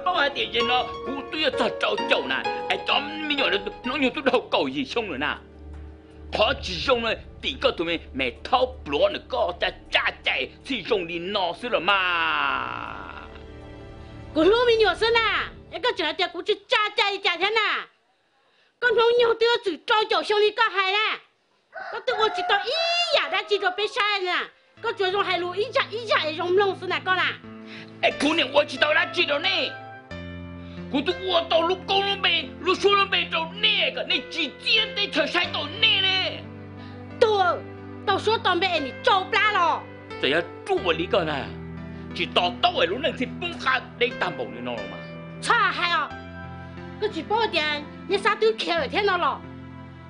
Paub hais tias yog no kuv twb yuav txog rau caum na, es cov me nyuam hnub nyoog twb dhau kaum yim xyoo lawm na. Qhov tsis zoo no tim koj tus me me thaub pluav na, koj tsa tsa cai txhij zoo li no xwb los mas. Kuv hlub me nyuam xwb na, es koj tseem hais tias kuv tsis tsa cai li cas thiab na. Koj hnub nyoog twb yuav txwm rau caum xyoo li koj hais na, koj twb ua tsis tau ib yam dab tsi rau peb saib na. Koj tsuas zoo hais lus ib zaj ib zaj es zoo mloog xwb na koj na. Es kuv niam ua tsis tau dab tsi rau nej. Kuv twb ua tau lub koob lub npe, lub suab lub npe rau nej kom nej tsis txiav teb chaws saib taus nej li. Tuag, tau suab tau npe es nim tsau plab los. Txawm yog ruam li koj na, tsis to taub es lub neej thiaj poob qab deb tag npaum li no los mas. Txhob hais os, koj tsis paub tias Nyab Xab twb khiav lawm thiab no los?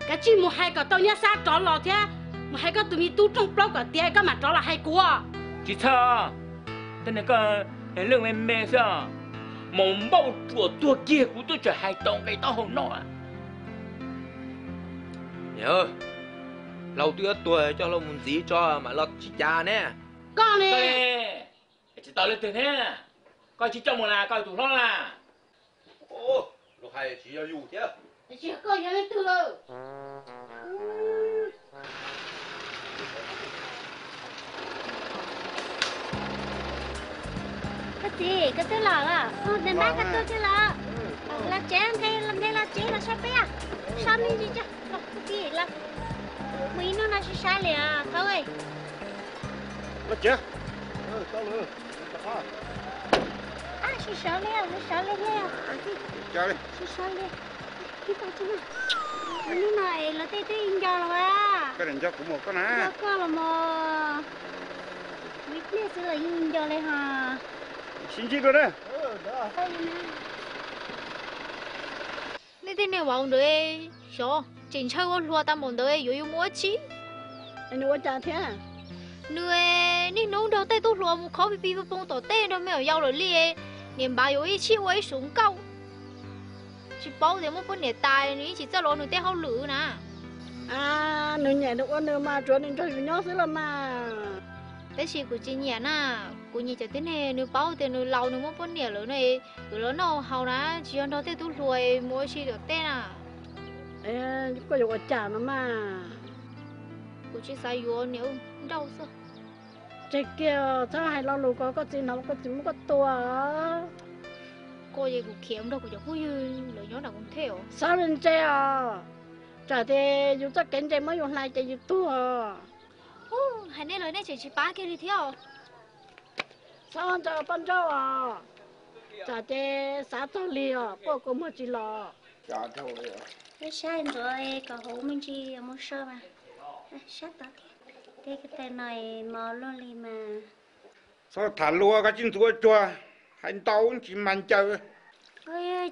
Kav tsij mus hais kom tau Nyab Xab rov los thiab mus hais koj tus me tub rooj plaub kom tiav koj mam rov los hais kuv. Tsis txhob, tej niag koj leej me me xwb, maum npauj ruam tuag kiag kuv twb tseem hais tau nqe taub hau no. Niam, Hlau twb yuav tuag, coj Hlau mus ntxiv tso mam los tsis cas ne. Koj ne? Tsis tau leej twg thiab, koj tsis coj mus na, koj tus hlob na. Luag hais tsis yog yus thiab. Tsis yog koj yog leej twg lawm? Koj txiv, koj twb los los? Tus npab koj tuaj twb los? Los tsev, nqe nqe los tsev los saib peb, so me ntsis tso. Koj txiv los, mus ib hnub no sib saib li os thaub. Los tsev. Sib sawv li, sib sawv li, sib sawv li. Hnub no es luag tej twb yeej nco los as. Koj los mos, ib pliag xwb los yeej nco li hos. Sib ntsib dua na. Nej tej niag vauv ntawd xyov tseem ntshaw ua hluas tag npaum ntawd yuav yuav mus ua tsi. Nws ua cas thiab? Nws niaj hnub nrog tej tub hluas mus khov pis pis poo poo tom tej nrog me nyuam yaus lawm li. Niam npav yuav ib sij ua ib suv nkauj. Tsis paub tias muaj poj niam tas nws yeej tsis txawj los nws tej hauj lwm na. Nws nyiam nws ua nws mas, tsuav nws nrog yus nyob xwb los mas. Tab sis kuv tsis nyiam na, kuv nyiam cov tib neeg nws paub tias nws laus nws muaj poj niam lawm no, yuav los noj haus na, tsis yog nrog tej tub hluas mus ua si tom tej na. Koj yuav ua cas no mas? Kuv tsis xav yuav niam nrauj xwb. Tseg kiag, txhob hais lo lus ko koj txiv hnov koj txiv muab koj tua. Koj ces kuv khiav nrog kuv cov phooj ywg lawv nyob nram Koos Thej os. Txhob ntse os, tsam ces yus txoj kev ntse muab yus hlais ces yus tuag. Hais nej los nej tseem tsis pab kiag li thiab. Txhob ntse poj nrauj os, tsam ces xav txog lig os quaj kua muag tsis los. Peb saib ntxuav kom hauv me ntsis mus so mas. Sab tod thiab, tej ko taw no mos luaj li mas. Txhob tham luag, koj tsis ntxuav tsuag, hais ntau tsis mag ncaws.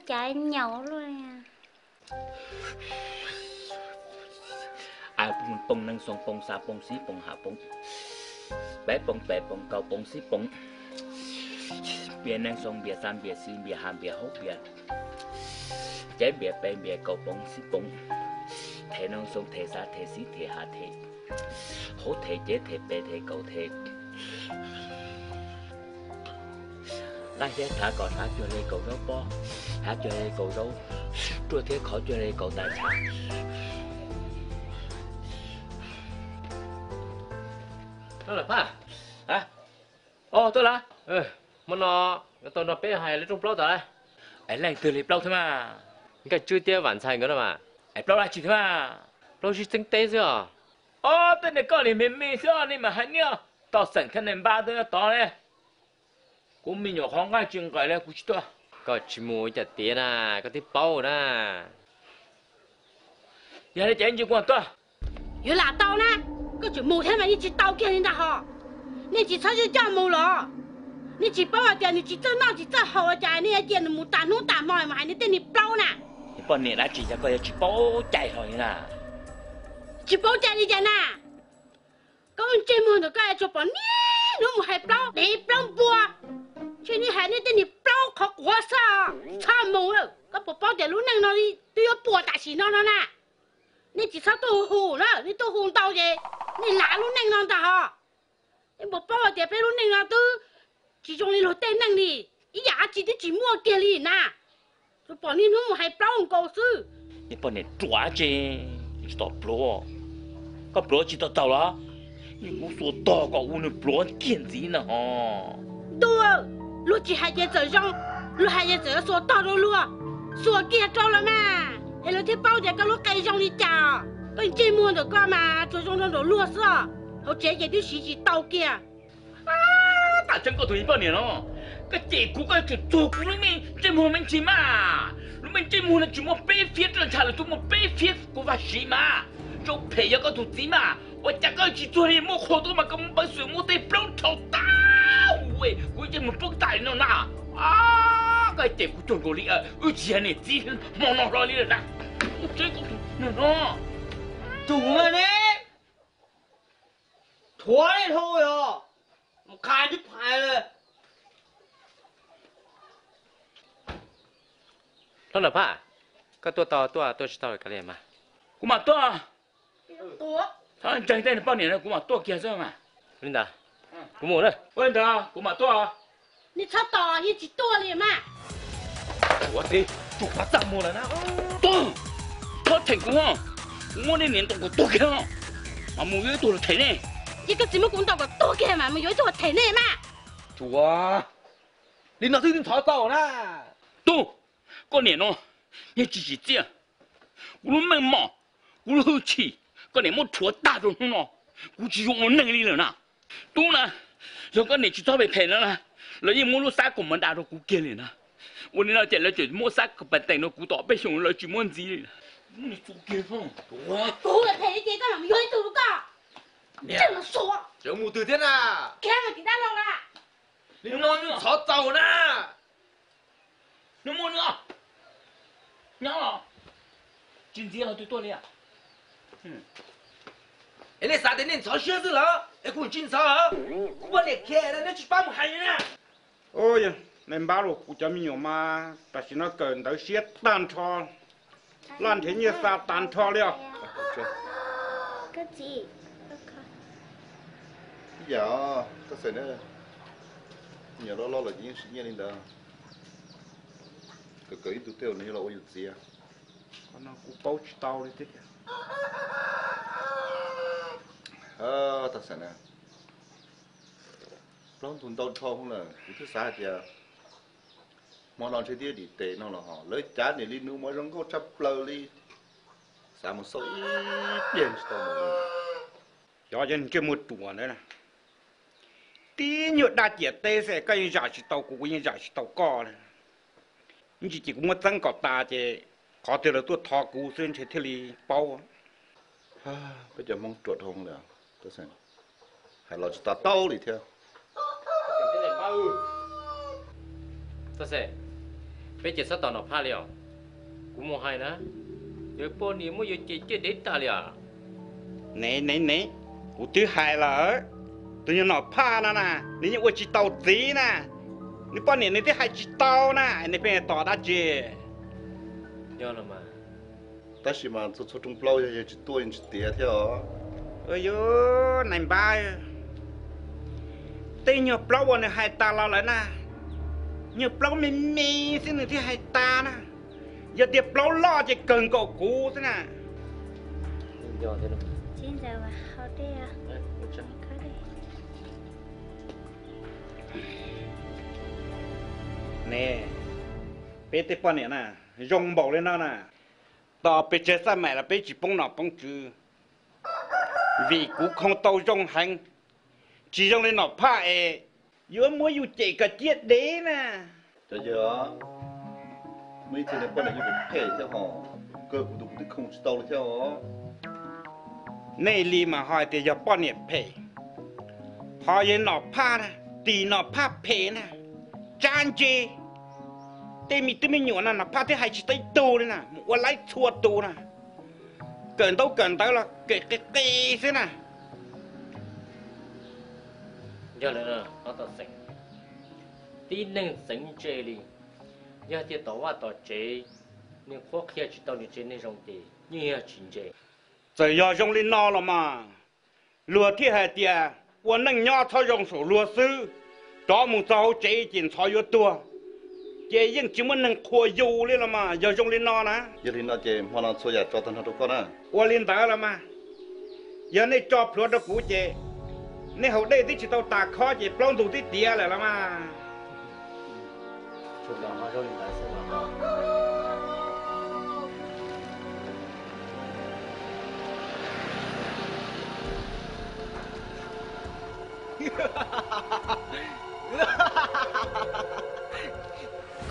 Cas nyaum luaj li. A phooj phooj neej xoo phooj xav phooj xib phooj hav phooj, peb phooj peb phooj kaum phooj xib phooj, npias neej xoo npias xav npias xis npias hav npias hauv npias, ceb npias peb npias kaum phooj xib phooj, them neej xoo them xav them xib them hav them, hauv them ceb them peb them kaum them. Nqaij thiab thav kom hnab cuag li kaum zaub pob, hnab cuag li kaum zaub, ruaj thiab khov cuag li kaum tais tshav. Tuaj lawm Phaj. Tuaj lawm. Hmo no yuav tau nrog peb hais lub rooj plaub tas lauj. Es leej twg li plaub thiab mas? Nkaj Tswb thiab Vam Ntxhais nkawd no mas. Es plaub dab tsi thiab mas? Plaub sib txeeb teb xwb os. Ob, tej niag koj li me me xwb nej mas hais niaj toj xeem thiab niag npab twb nyob tod ne. Kuv me nyuam qhov nqaij tsis nqaim li kuv tsis tuaj. Koj tsis mus cas tiag na, koj twb paub na. Yog li ces ntsis kuv tuaj. Yuav lam tau na, koj tseem mus thiab mas yeej tsis tau kiag li ntag hos. Nej tsis txhob coj mus los? Nej tsis paub hais tias nws tsis txawj noj tsis txawj haus cas nej yuav cia nws mus tas hnub tas hmo mus hais nws tej niag plaub na. Poj niam dab tsi yog koj yuav tsis paub cai hlo li na? Tsis paub cai li cas na? Koj ntsej muag ntawm koj tsuas pom niaj hnub mus hais plaub dev plaub npua, ntshe nej hais nej tej niag plaub qhov quav xwb. Txhob mus, koj puas paub tias lub neej no twb yuav puas tam sim no no na. Nej tsis txhob tuaj hu hu na, nej tuaj hu ntau ces nej lav lub neej no ntag hos. Nej puas paub hais tias peb lub neej no twb tsis zoo li luag tej neej li. Ib yam dab tsi twb tsis muaj kiag li na. Tsuas pom niaj hnub mus hais plaub nkaus xwb. Niag poj niam ruam tse, tsis tau pluav. Koj pluav tsis tau taus los? Niag kub xuas tog kom ua nws pluav kiag ntxiv na ho. Ntuj, luag tsis hais ces txawm zoo, luag hais ces txawm xuas tog rau luag. Xuas kiag rau los mas, es luag thiaj paub tias koj lub qe zoo li cas. Koj ntsej muag ntawm koj mas tsuas zoo rau nraum luag xwb os. Hauv tsev ces twb siv tsis tau kiag. Tam tseeb koj tus poj niam no, koj cem kuv, koj tseem txuag kuv lub me ntsej muag me ntsis mas. Lub me ntsej muag no tsis muaj peb fiab roj ntsha los twb muaj peb fiab kuv vaj siv mas. Zoo phem yog koj tus txiv mas, ua cas koj tsis txuag li, muaj qhua tuaj mas koj muab peev xwm muab tej plaub rhau tau, kuv ntsej muag poob tas li no na. Koj cem kuv cuag nkaus li wb tsis yog niam txiv hmo no hlo li lawm na. Tus no, thuav ne, thuav yog mus qha twb phais lawm. Hlob Nom Phaj, koj tuaj tau tuaj, tuaj tsis tau kav liam mas. Kuv mam tuaj. Txhob ntseeg tej poj niam no, kuv mam tuaj kiag xwb mas. Li ntawd, kuv mus na. Ua li ntawd kuv mam tuaj. Nej txhob tos, yeej tsis tuaj li mas. Ua tib tsum qhov txaj muag lawm na. Tuaj, txhob them kuv, kuv muab nej niam ntaus kom tuag kiag, mas mus yuav ib tug los them nej. Ces koj txiv muab kuv ntaus kom tuag kiag mas mus yuav ib tug los them nej mas. Tsum, li no twb ntxhov tau na. Tub, koj niam no yeej tsis tsim txiaj. Kuv lub meej mom, kuv lub hwj chim, koj niam muab rhuav tag rau hnub no, kuv tsis zoo ua neeg li lawm na. Tub na, yog koj niam tsis txhob phem phem no na, lawv yeej muab lub xab kaum ma da rau kuv kiag li na. Ua li no ces lawv tseem muab xab kaum pa tees rau kuv tom peb xyoos lawv tsis muab ntxiv li. Muab nws txuas kiag xwb. Kuv phem ces koj mam yuav ib tug rau koj. Tseem mus twg thiab na? Khiav mus tim dab laug na. Li no ntxhov txaus na. Nws muaj nws, nyob los tsis ntxiv los twb tuaj li. Es nej xav tias nej ntxhov siab xwb los? Es kuv tsis ntxhov, kuv poj niam khiav na, nej tsis pab mus hais li na. Nais npab los kuv cov me nyuam mas tam sim no kawm ntawv siab tag nrho, laj nrhiav nyiaj xa tag nrho li os. Ib yam, koj xav na, me nyuam loj loj lawm ces yeej siv nyiaj li ntawd. Kawm kawm ib tug tej zaum nws yuav los ua yus txiv. Qhov no kuv paub tsis tau li thiab tiag. Tag xav na, plaub ntug ntau dhau lawm kuv twb xav hais tias hmo no ntshe twb dim tes no los ho lawv cav niam li nus mas zoo nkauj tshaj plaws li. Xav mus xauj ib pliag tsis tau mus. Cov ntsej muag ruam ntawd, tib nyuag dab ciam teb xwb koj yeej zam tsis tau kuv, kuv yeej zam tsis tau koj li. Ib ntsis ces kuv muab txeeb kom tas ces qhov twg lawv tuaj thov kuv xwb ntshe thiaj li paub. Peb cov Hmoob ruam dhau lawm, hais los tsis to taub li thiab. Peb ces txhob tos Nom Phaj li os. Kuv mus hais na, yog poj niam muab yuav ces ciaj dev tag li os. Ne ne ne, kuv twb hais lawm, tus nyuag Nom Phaj no na, nws yeej ua tsis tau txiv na. Nws poj niam nws twb hais tsis tau na, nws pheej tos dab tsi? Yog los mas. Tab sis mas txhua txhua rooj plaub yog yawg tsis tuaj yeej tsis tiav thiab os. Yuav nais npab, tej nyuag plaub uas nws hais tas los lawm na, nyuag plaub me me xwb nws thiaj hais tas na. Yog tias plaub loj ces kawg nkaus kuv xwb na. Ne, peb tej poj niam na, zoo npaum li no na, tos pes tsawg xaj maim los peb tsis poob nom poob tswv. Vim kuv khoo tau zoo heev, tsis zoo li Nom Phaj es yuav muab yus cem kom ciaj dev na. Cov yawg, muaj ib txhia niag poj niam yog kuv phem thiab ho, kawg kuv tus kuv twb khoo tsis tau li thiab os. Nej li mas ho hais tias yog poj niam phem, ho yog Nom Phaj na, tim Nom Phaj phem na, tsab ntse. Tej me tub me nyuam no Nom Phaj twb hais tsis tau ib tug li na, mus ua laib txhua tus na. Kawm ntaub kawm ntawv los kawm qis qis xwb na. Yog li, tib neeg txeev ntse li, yog tias tom vaj tom tsev nws qhuab qhia tsis tau nws tsev neeg zoo ces yeej yog tsis ntse. Txawm yog zoo li no los mas, luag thiaj hais tias ua neej nyob txhob zoo saum luag xwb, rov mus txog hauv tsev ces ntxhov yuav tuag. Ces yeej tsis muaj neeg qhuas yus li los mas yog zoo li no na. Yog li no ces hmo no txhua yam tso tag nrho rau koj na. Ua li ntawd los mas, yog nej tso plhuav rau kuv ces nej haus dej twb tsis tau tas khob ces plaub ntug twb tiav lawm los mas.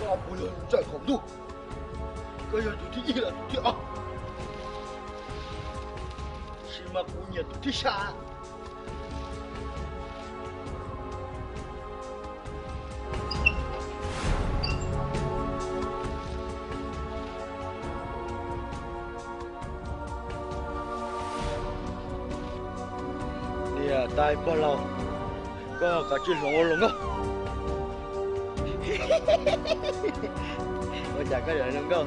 Koj puas yog ntxawm qhov ntuj? Koj yog tus thib ib los tus thib ob? Tab sis mas kuv nyiam tus thib xya. Niam tais pog laus, koj kav tsij hloov ua luag nkauj. Ua cas koj yuav luag nkauj?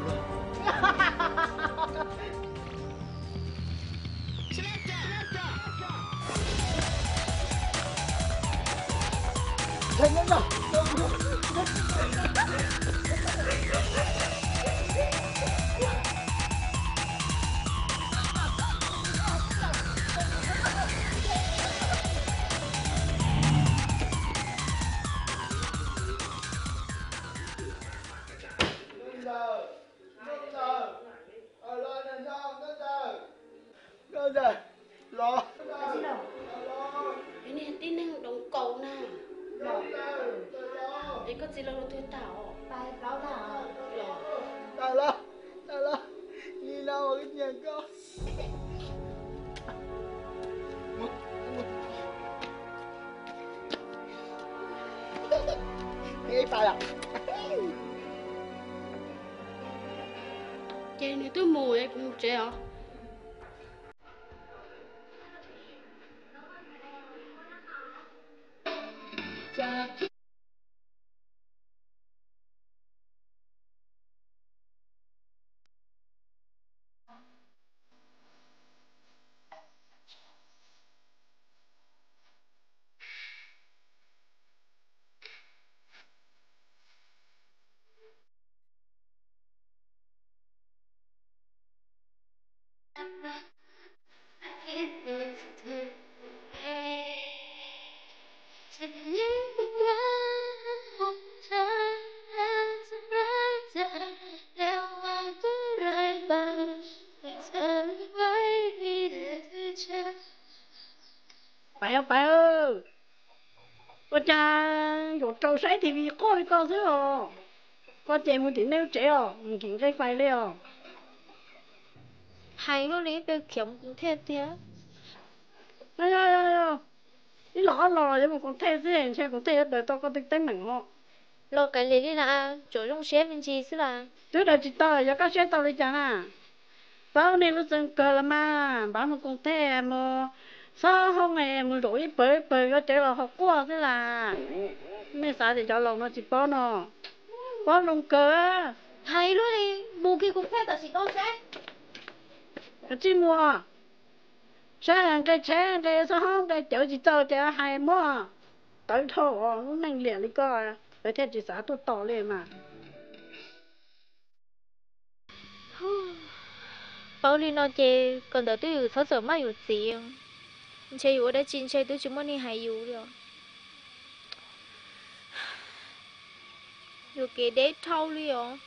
Nkauj ntxawm, los. Tib neeg doos kaus na. Es koj txiv laus tuag tag os? Tag los, tag los, li no mas kuv nyiam koj. Ces nws twb mus es kuv mus tsev os. Pais os, pais. Ua cas yuav rau saib T V quaj li koj xwb os? Koj ces mus tim nej lub tsev os, mus nkim nqaij fais li os. Hais luaj li, peb khiav mus Koos Thej tiag. Yog, yog, yog, ib los ob los yuav mus Koos Thej xwb, ntshe Koos Thej yuav daws tau koj tej teeb meem os. Los kav liam li na, tsuas zoo siab me ntsis xwb las. Twb daws tsis tau, yog koj siab tau li cas na? Paub nej lub txeev kawg los mas, npaj mus Koos Thej mus, xob hoob mus zaum ib pawg ib pawg yuav cawv los ho quaj xwb las. Nej xav tias cov laus no tsis paub no, paub zoo kawg. Hais luaj li, mus kiag Koos Thej tam sim no saib. Kav tsij mus, saib nqe tsheb nqe xob hoob nqe cawv tsis txaus ces hais muab tawv dhau lub neej liam li koj, lawv thiaj tsis xav tuaj tos li mas. Paub li no ces kawm ntawv twb yus txhob txawm maj yus txiv, ntshe yus ua dab tsi ntshe twb tsis muaj neeg hais yus li os. Yuam kev deb dhau li os.